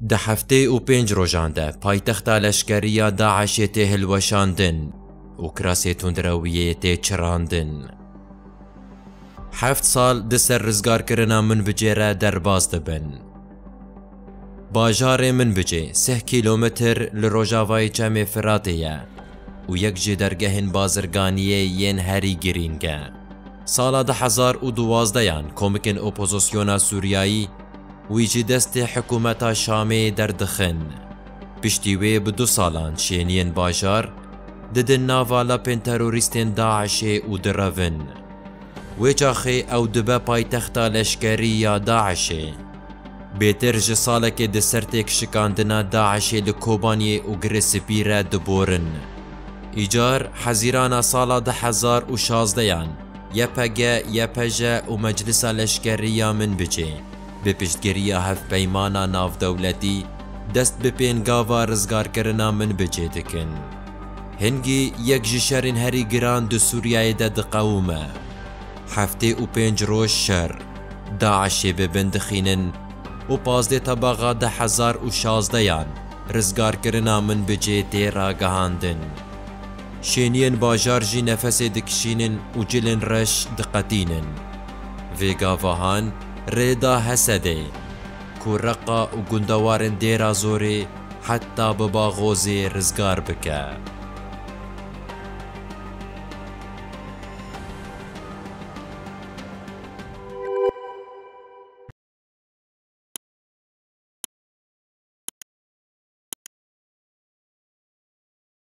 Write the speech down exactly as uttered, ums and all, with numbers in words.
Di heftê û pênc rojan de paytexta leşkerî ya DAIŞê tê hilweşandin û kirasê tundrewiyê tê çirandin. Heft sal di ser rizgarkirina Minbicê re derbas dibin. Bajarê Minbicê sih kîlometr li rojavayê Çemê Firatê ye û yek ji dergehên bazirganiyê yên herî girîng e. Sala du hezar û duwazdeyan komikên opozisyona Sûriyayî wî ji destê hikûmeta Şamê derdixin. Piştî wê bi du salan şêniyên bajar didin nava lapên terorîstên DAIŞê û direvin. Wê çaxê ew dibe paytexta leşkerî ya DAIŞê. Bêtir ji salekê di ser têkşikandina DAIŞê li Kobaniyê û Girê Spî re diborin. Îcar Hezîrana sala du hezar û şazdeyan, YPG, YPJ û Meclisa Leşkerî ya Minbicê bi piştgiriya hevpeymana navdewletî dest bi pêngava rizgarkirina Minbicê dikin. Hingî yek ji şerên herî giran di Sûriyeyê de diqewime. Heftê û pênc roj şer, DAIŞê bi bin dixînin û pazdeh tebaxa du hezar û şazdeyan rizgarkirina Minbicê tê ragihandin. Şêniyên bajar jî nefesê dikişînin û cilên reş diqetînin. Vê gava han rê da Hesedê, ku Reqa û gundewarên Dêra Zorê heta bi Baxozê rizgar bike.